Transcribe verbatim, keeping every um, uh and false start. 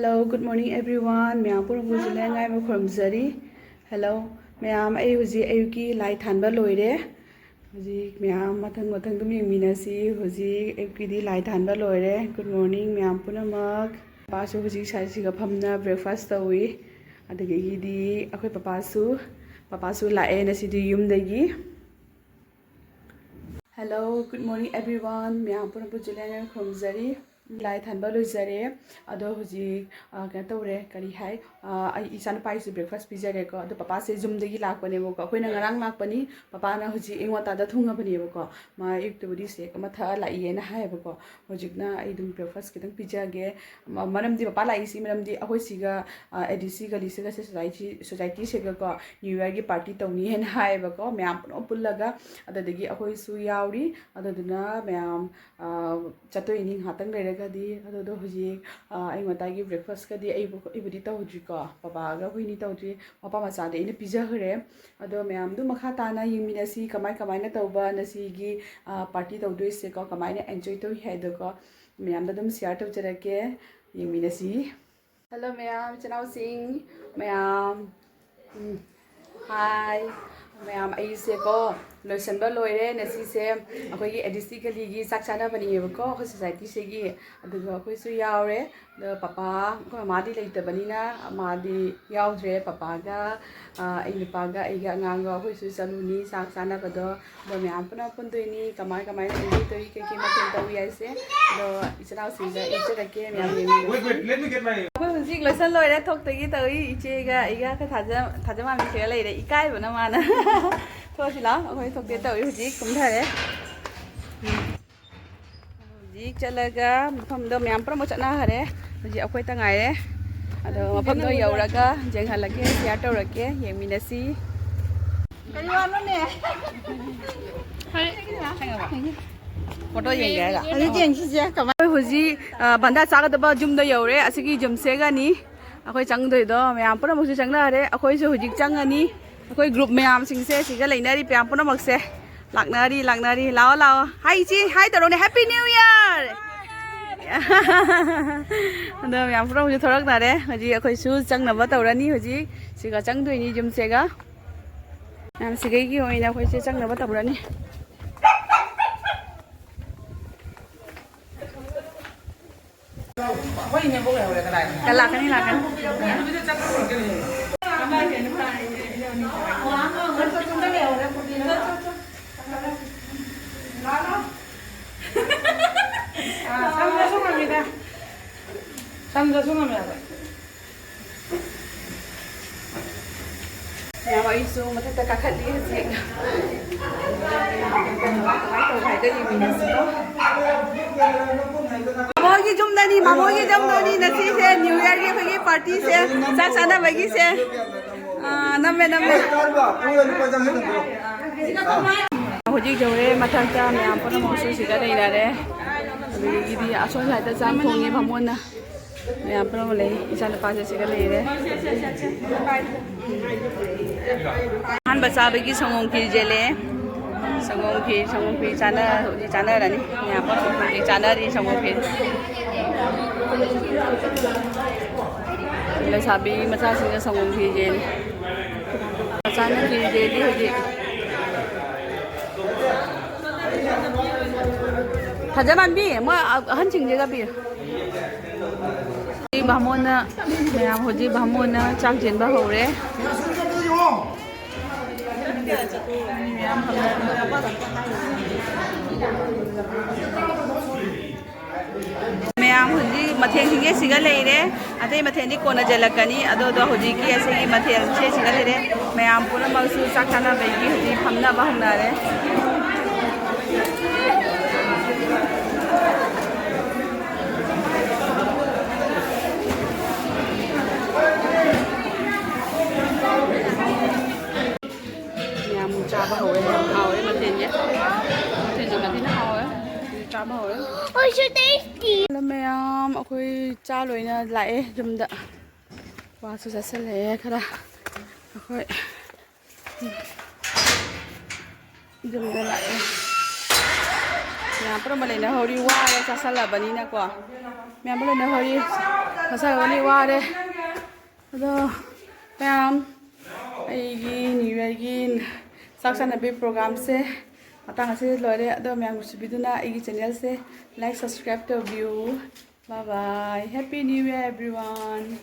Hello, good morning everyone. ꯃꯌꯥꯝ ꯄꯨꯝꯅꯃꯛꯄꯨ ꯖꯨꯂꯤꯌꯥ ꯉꯥꯏꯕ ꯈꯨꯔꯨꯝꯖꯔꯤ꯫ Hello, ꯃꯌꯥꯝ, ꯑꯩ ꯍꯧꯖꯤꯛ ꯑꯌꯨꯛꯀꯤ ꯂꯥꯏ ꯊꯥꯟꯕ ꯂꯣꯏꯔꯦ꯫ ꯍꯧꯖꯤꯛ ꯃꯌꯥꯝ ꯃꯊꯪ ꯃꯊꯪ ꯑꯗꯨꯝ ꯌꯦꯡꯃꯤꯟꯅꯁꯤ꯫ ꯍꯧꯖꯤꯛ ꯑꯌꯨꯛꯀꯤꯗꯤ ꯂꯥꯏ ꯊꯥꯟꯕ ꯂꯣꯏꯔꯦ꯫ Good morning ꯃꯌꯥꯝ ꯄꯨꯝꯅꯃꯛ꯫ ꯄꯥꯄꯥꯁꯨ ꯍꯧꯖꯤꯛ ꯁꯥꯏꯁꯤꯒ ꯐꯝꯅ breakfast ꯇꯧꯏ꯫ ꯑꯗꯨꯗꯒꯤꯗꯤ ꯑꯩꯈꯣꯏ ꯄꯥꯄꯥꯁꯨ, ꯄꯥꯄꯥꯁꯨ ꯂꯥꯛꯑꯦ ꯉꯁꯤꯗꯤ ꯌꯨꯝꯗꯒꯤ꯫ Hello, good morning everyone. ꯃꯌꯥꯝ ꯄꯨꯝꯅꯃꯛꯄꯨ ꯖꯨꯂꯤꯌꯥ ꯉꯥꯏꯕ ꯈꯨꯔꯨꯝꯖꯔꯤ꯫ ꯂꯥꯏ ꯊꯥꯟꯕ ꯂꯣꯏꯖꯔꯦ꯫ ꯑꯗꯣ ꯍꯧꯖꯤꯛ, ꯑ, ꯀꯩꯅꯣ ꯇꯧꯔꯦ, ꯀꯔꯤ ꯍꯥꯏ, ꯑ, ꯑꯩ ꯏꯆꯥꯅꯨꯄꯥꯒꯤꯁꯨ breakfast ꯄꯤꯖꯔꯦꯀꯣ꯫ ꯑꯗꯣ ꯄꯥꯄꯥꯁꯦ ꯌꯨꯝꯗꯒꯤ ꯂꯥꯛꯄꯅꯦꯕꯀꯣ꯫ ꯑꯩꯈꯣꯏꯅ ꯉꯔꯥꯡ ꯂꯥꯛꯄꯅꯤ, ꯄꯥꯄꯥꯅ ꯍꯧꯖꯤꯛ ꯑꯌꯨꯛ ꯉꯟꯇꯥꯗ ꯊꯨꯡꯉꯕꯅꯦꯕꯀꯣ꯫ ꯃꯥ ꯑꯌꯨꯛꯇꯕꯨꯗꯤ shake ꯑꯃ ꯊꯛꯑ ꯂꯥꯛꯏꯌꯦꯅ ꯍꯥꯏꯌꯦꯕꯀꯣ꯫ ꯍꯧꯖꯤꯛꯅ ꯑꯩ ꯑꯗꯨꯝ breakfast ꯈꯤꯇꯪ ꯄꯤꯖꯒꯦ꯫ ꯃ-, ꯃꯔꯝꯗꯤ ꯄꯥꯄꯥ ꯂꯥꯛꯏꯁꯤ ꯃꯔꯝꯗꯤ ꯑꯩꯈꯣꯏ ꯁꯤꯒ, ꯑ, ꯑꯦ ꯗꯤ ꯁꯤ ꯒꯂꯤꯁꯤꯒ ꯁꯤ society, society ꯁꯤꯒꯀꯣ New Year ꯒꯤ party ꯇꯧꯅꯤ ꯍꯥꯏꯅ ꯍꯥꯏꯌꯦꯕꯀꯣ꯫ ꯃꯌꯥꯝ ꯄꯨꯂꯞ ꯄꯨꯜꯂꯒ, ꯑꯗꯨꯗꯒꯤ ꯑꯩꯈꯣꯏꯁꯨ ꯌꯥꯎꯔꯤ꯫ ꯑꯗꯨꯗꯨꯅ ꯃꯌꯥꯝ, ꯑ, ꯆꯠꯇꯣꯏꯅꯤ ꯉꯥꯏꯍꯥꯛꯇꯪ ꯂꯩꯔꯒꯗꯤ꯫ ꯑꯗꯨꯗꯣ ꯍꯧꯖꯤꯛ, ꯑ, ꯑꯌꯨꯛ ꯉꯟꯇꯥꯒꯤ breakfast ꯀꯗꯤ ꯑꯩꯕꯨ-, ꯑꯩꯕꯨꯗꯤ ꯇꯧꯗ꯭ꯔꯤꯀꯣ꯫ ꯄꯥꯄꯥꯒ ꯑꯩꯈꯣꯏꯅꯤ ꯇꯧꯗ꯭ꯔꯤ꯫ ꯃꯄꯥ ꯃꯆꯥꯗꯤ ꯑꯩꯅ ꯄꯤꯖꯈ꯭ꯔꯦ꯫ ꯑꯗꯣ ꯃꯌꯥꯝꯗꯨ ꯃꯈꯥ ꯇꯥꯅ ꯌꯦꯡꯃꯤꯟꯅꯁꯤ ꯀꯃꯥꯏ ꯀꯃꯥꯏꯅ ꯇꯧꯕ ꯉꯁꯤꯒꯤ, ꯑ, party ꯇꯧꯗꯣꯏꯁꯦꯀꯣ, ꯀꯃꯥꯏꯅ enjoy ꯇꯧꯏ ꯍꯥꯏꯗꯣꯀꯣ꯫ ꯃꯌꯥꯝꯗ ꯑꯗꯨꯝ share ꯇꯧꯖꯔꯛꯀꯦ꯫ ꯌꯦꯡꯃꯤꯟꯅꯁꯤ꯫ Hello ꯃꯌꯥꯝ, ꯏꯆꯤꯟ ꯏꯅꯥꯎꯁꯤꯡ ꯃꯌꯥꯝ꯫ ꯎꯝ꯫ Hi꯫ ꯃꯌꯥꯝ, ꯑꯩꯁꯦꯀꯣ ꯂꯣꯏꯁꯟꯕ ꯂꯣꯏꯔꯦ꯫ ꯉꯁꯤꯁꯦ ꯑꯩꯈꯣꯏꯒꯤ ꯑꯦ ꯗꯤ ꯁꯤ ꯒꯂꯤꯒꯤ ꯆꯥꯛ ꯆꯥꯅꯕꯅꯦꯕꯀꯣ, ꯑꯩꯈꯣꯏ society ꯁꯤꯒꯤ꯫ ꯑꯗꯨꯒ ꯑꯩꯈꯣꯏꯁꯨ ꯌꯥꯎꯔꯦ꯫ ꯑꯗꯣ ꯄꯥꯄꯥ, ꯑꯩꯈꯣꯏ ꯃꯃꯥꯗꯤ ꯂꯩꯇꯕꯅꯤꯅ ꯃꯥꯗꯤ ꯌꯥꯎꯗ꯭ꯔꯦ꯫ ꯄꯥꯄꯥꯒ, ꯑ, ꯑꯩ ꯅꯨꯄꯥꯒ ꯑꯩꯒ ꯑꯉꯥꯡꯒ ꯑꯩꯈꯣꯏꯁꯨ ꯆꯠꯂꯨꯅꯤ ꯆꯥꯛ ꯆꯥꯅꯕꯗꯣ꯫ ꯑꯗꯣ ꯃꯌꯥꯝ ꯄꯨꯟꯅ ꯄꯨꯟꯗꯣꯏꯅꯤ꯫ ꯀꯃꯥꯏ ꯀꯃꯥꯏꯅ enjoy ꯇꯧꯏ, ꯀꯩꯀꯩ ꯃꯊꯦꯜ ꯇꯧꯏ ꯍꯥꯏꯁꯦ꯫ ꯑꯗꯣ ꯏꯆꯤꯟ ꯏꯅꯥꯎꯁꯤꯡꯗ ꯏꯟꯖꯔꯛꯀꯦ ꯃꯌꯥꯝ ꯌꯦꯡꯃꯤꯟꯅꯁꯤ꯫ Wait, wait, let me get my ꯑꯩꯈꯣꯏ ꯍꯧꯖꯤꯛ ꯂꯣꯏꯁꯟ ꯂꯣꯏꯔꯦ, ꯊꯣꯛꯇꯒꯤ ꯇꯧꯏ꯫ ꯏꯆꯦꯒ ꯑꯩꯒ ꯑꯩꯈꯣꯏ ꯊꯥꯖ-, ꯊꯥꯖꯃꯥꯝꯕꯤꯁꯤꯒ ꯂꯩꯔꯦ꯫ ꯏꯀꯥꯏꯕꯅ ꯃꯥꯅ꯫ ꯊꯣꯛꯑꯁꯤ ꯂꯥꯛꯑꯣ, ꯑꯩꯈꯣꯏ ꯊꯣꯛꯇꯦ ꯇꯧꯏ꯫ ꯍꯧꯖꯤꯛ ꯀꯨꯝꯊꯔꯦ꯫ ꯍꯧꯖꯤꯛ ꯆꯠꯂꯒ ꯃꯐꯝꯗꯣ ꯃꯌꯥꯝ ꯄꯨꯝꯅꯃꯛ ꯆꯠꯅꯈꯔꯦ꯫ ꯍꯧꯖꯤꯛ ꯑꯩꯈꯣꯏꯇ ꯉꯥꯏꯔꯦ꯫ ꯑꯗꯣ ꯃꯐꯝꯗꯣ ꯌꯧꯔꯒ ꯌꯦꯡꯍꯜꯂꯛꯀꯦ, share ꯇꯧꯔꯛꯀꯦ, ꯌꯦꯡꯃꯤꯟꯅꯁꯤ꯫ ꯀꯔꯤ ꯋꯥꯅꯣꯅꯦ? Photo ꯌꯦꯡꯒꯦ ꯍꯥꯏꯔꯣ? ꯑꯗꯨꯗꯤ ꯌꯦꯡꯁꯤꯁꯦ ꯀꯃꯥꯏ-, ꯑꯩꯈꯣꯏ ꯍꯧꯖꯤꯛ, ꯑ, ꯕꯟꯗꯥ ꯆꯥꯒꯗꯕ ꯌꯨꯝꯗ ꯌꯧꯔꯦ꯫ ꯑꯁꯤꯒꯤ ꯖꯨꯝꯁꯦꯒꯅꯤ ꯑꯩꯈꯣꯏ ꯆꯪꯗꯣꯏꯗꯣ꯫ ꯃꯌꯥꯝ ꯄꯨꯝꯅꯃꯛꯁꯨ ꯆꯪꯅꯔꯦ꯫ ꯑꯩꯈꯣꯏꯁꯨ ꯍꯧꯖꯤꯛ ꯆꯪꯉꯅꯤ꯫ ꯑꯩꯈꯣꯏ group ꯃꯌꯥꯝꯁꯤꯡꯁꯦ ꯁꯤꯒ ꯂꯩꯅꯔꯤ ꯃꯌꯥꯝ ꯄꯨꯝꯅꯃꯛꯁꯦ꯫ ꯂꯥꯛꯅꯔꯤ, ꯂꯥꯛꯅꯔꯤ꯫ ꯂꯥꯛꯑꯣ, ꯂꯥꯛꯑꯣ꯫ Hi ꯏꯆꯦ, hi ꯇꯧꯔꯣꯅꯦ꯫ Happy New Year! ꯑꯗꯣ ꯃꯌꯥꯝ ꯄꯨꯝꯅꯃꯛꯁꯨ ꯊꯣꯛꯂꯛꯅꯔꯦ꯫ ꯍꯧꯖꯤꯛ ꯑꯩꯈꯣꯏꯁꯨ ꯆꯪꯅꯕ ꯇꯧꯔꯅꯤ꯫ ꯍꯧꯖꯤꯛ ꯁꯤꯒ ꯆꯪꯗꯣꯏꯅꯤ, ꯌꯨꯝꯁꯦꯒ꯫ ꯃꯌꯥꯝ ꯁꯤꯒꯩꯒꯤ ꯑꯣꯏꯅ ꯑꯩꯈꯣꯏꯁꯦ ꯆꯪꯅꯕ ꯇꯧꯔꯅꯤ꯫ ꯂꯥꯛꯀꯅꯤ, ꯂꯥꯛꯀꯅꯤ꯫ ꯁꯝꯗꯁꯨ ꯉꯝꯃꯦ ꯍꯥꯏꯕ꯫ ꯃꯌꯥꯝ, ꯑꯩꯁꯨ ꯃꯊꯛꯇ ꯀꯥꯈꯠꯂꯤ ꯍꯧꯖꯤꯛ꯫ ꯀꯃꯥꯏ ꯇꯧꯕ ꯍꯥꯏꯗꯣꯔꯤꯕꯅꯣ ꯁꯤꯕꯣ? ꯃꯥꯃꯣꯒꯤ ꯌꯨꯝꯗꯅꯤ, ꯃꯥꯃꯣꯒꯤ ꯌꯨꯝꯗꯅꯤ ꯉꯁꯤꯁꯦ, ꯅ꯭ꯌꯨ ꯌꯔꯒꯤ ꯑꯩꯈꯣꯏꯒꯤ ꯄꯥꯔꯇꯤꯁꯦ, ꯆꯥꯛ ꯆꯥꯅꯕꯒꯤꯁꯦ꯫ ꯑꯥ, ꯅꯝꯃꯦ, ꯅꯝꯃꯦ꯫ ꯍꯧꯖꯤꯛ ꯌꯧꯔꯦ ꯃꯊꯛꯇ, ꯃꯌꯥꯝ ꯄꯨꯝꯅꯃꯛꯁꯨ ꯁꯤꯗ ꯂꯩꯅꯔꯦ꯫ ꯑꯗꯒꯤꯗꯤ ꯑꯁꯣꯝ ꯁꯥꯏꯗ ꯆꯥꯛ ꯊꯣꯡꯉꯤ ꯕꯥꯃꯣꯟꯅ꯫ ꯃꯌꯥꯝ ꯄꯨꯝꯅꯃꯛ ꯂꯩ꯫ ꯏꯆꯥꯅꯨꯄꯥꯁꯦ ꯁꯤꯒ ꯂꯩꯔꯦ꯫ ꯑꯍꯥꯟꯕ ꯆꯥꯕꯒꯤ ꯁꯪꯒꯣꯝ ꯈꯤꯔ ꯆꯦꯜꯂꯦ꯫ ꯁꯪꯒꯣꯝ ꯈꯤꯔ, ꯁꯪꯒꯣꯝ ꯈꯤꯔ ꯆꯥꯅ-, ꯍꯧꯖꯤꯛ ꯆꯥꯅꯔꯅꯤ꯫ ꯃꯌꯥꯝ ꯄꯨꯝꯅꯃꯛ ꯍꯧꯖꯤꯛ ꯆꯥꯅꯔꯤ ꯁꯪꯒꯣꯝ ꯈꯤꯔ꯫ ꯂꯩꯁꯥꯕꯤ ꯃꯆꯥꯁꯤꯡꯅ ꯁꯪꯒꯣꯝ ꯈꯤꯔ ꯆꯦꯜꯂꯤ꯫ ꯃꯆꯥꯅ ꯈꯤꯔ ꯆꯦꯜꯂꯤ ꯍꯧꯖꯤꯛ꯫ ꯐꯖꯃꯟꯕꯤ, ꯃꯣꯏ ꯑꯍꯟꯁꯤꯡꯁꯤꯒ ꯄꯤꯌꯨ꯫ ꯍꯧꯖꯤꯛ ꯕꯥꯃꯣꯟꯅ, ꯃꯌꯥꯝ ꯍꯧꯖꯤꯛ ꯕꯥꯃꯣꯟꯅ ꯆꯥꯛ ꯆꯦꯟꯕ ꯍꯧꯔꯦ꯫ ꯃꯌꯥꯝ ꯍꯧꯖꯤꯛ ꯃꯊꯦꯜꯁꯤꯡꯁꯦ ꯁꯤꯒ ꯂꯩꯔꯦ꯫ ꯑꯇꯩ ꯃꯊꯦꯜꯗꯤ ꯀꯣꯟꯅ ꯆꯦꯜꯂꯛꯀꯅꯤ꯫ ꯑꯗꯣ, ꯑꯗꯣ ꯍꯧꯖꯤꯛꯀꯤ ꯑꯁꯤꯒꯤ ꯃꯊꯦꯜꯁꯦ ꯁꯤꯒ ꯂꯩꯔꯦ꯫ ꯃꯌꯥꯝ ꯄꯨꯝꯅꯃꯛꯁꯨ ꯆꯥꯛ ꯆꯥꯅꯕꯒꯤ ꯍꯧꯖꯤꯛ ꯐꯝꯅꯕ ꯍꯧꯅꯔꯦ꯫ ꯌꯥꯝ ꯆꯥꯕ ꯍꯧꯔꯦ, ꯌꯥꯝ ꯍꯥꯎꯔꯦ ꯃꯊꯦꯜꯁꯦ꯫ ꯃꯊꯦꯜꯁꯦ ꯃꯊꯤꯅ ꯍꯥꯎꯔꯦ꯫ ꯆꯥꯕ ꯍꯧꯔꯦ꯫ ꯑꯩꯁꯨ ꯇꯦꯁꯇꯤ꯫ ꯃꯌꯥꯝ ꯑꯩꯈꯣꯏ ꯆꯥ ꯂꯣꯏꯅ ꯂꯥꯛꯑꯦ ꯌꯨꯝꯗ꯫ ꯋꯥꯁꯨ ꯆꯥꯁꯤꯜꯂꯛꯑꯦ ꯈꯔ꯫ ꯑꯩꯈꯣꯏ ꯌꯨꯝꯗ ꯂꯥꯛꯑꯦ꯫ ꯃꯌꯥꯝ ꯄꯨꯝꯅꯃꯛ ꯂꯩꯅꯍꯧꯔꯤ, ꯋꯥꯔꯦ ꯆꯥꯁꯜꯂꯕꯅꯤꯅꯀꯣ꯫ ꯃꯌꯥꯝ ꯄꯨꯝꯅꯃꯛ ꯂꯩꯅꯍꯧꯔꯤ, ꯆꯥꯁꯜꯂꯕꯅꯤ, ꯋꯥꯔꯦ꯫ ꯑꯗꯣ ꯃꯌꯥꯝ, ꯑꯩꯒꯤ ꯅ꯭ꯌꯨ ꯌꯔꯒꯤ ꯆꯥꯛ ꯆꯥꯅꯕꯒꯤ ꯄ꯭ꯔꯣꯒ꯭ꯔꯥꯝꯁꯦ ꯃꯇꯥꯡ ꯑꯁꯤꯗ ꯂꯣꯏꯔꯦ꯫ ꯑꯗꯣ ꯃꯌꯥꯝ ꯅꯨꯡꯁꯤꯕꯤꯗꯨꯅ ꯑꯩꯒꯤ ꯆꯦꯅꯦꯜꯁꯦ ꯂꯥꯏꯛ, ꯁꯕꯁꯀ꯭ꯔꯥꯏꯕ ꯇꯧꯕꯤꯌꯨ꯫ Bye bye, happy new year everyone꯫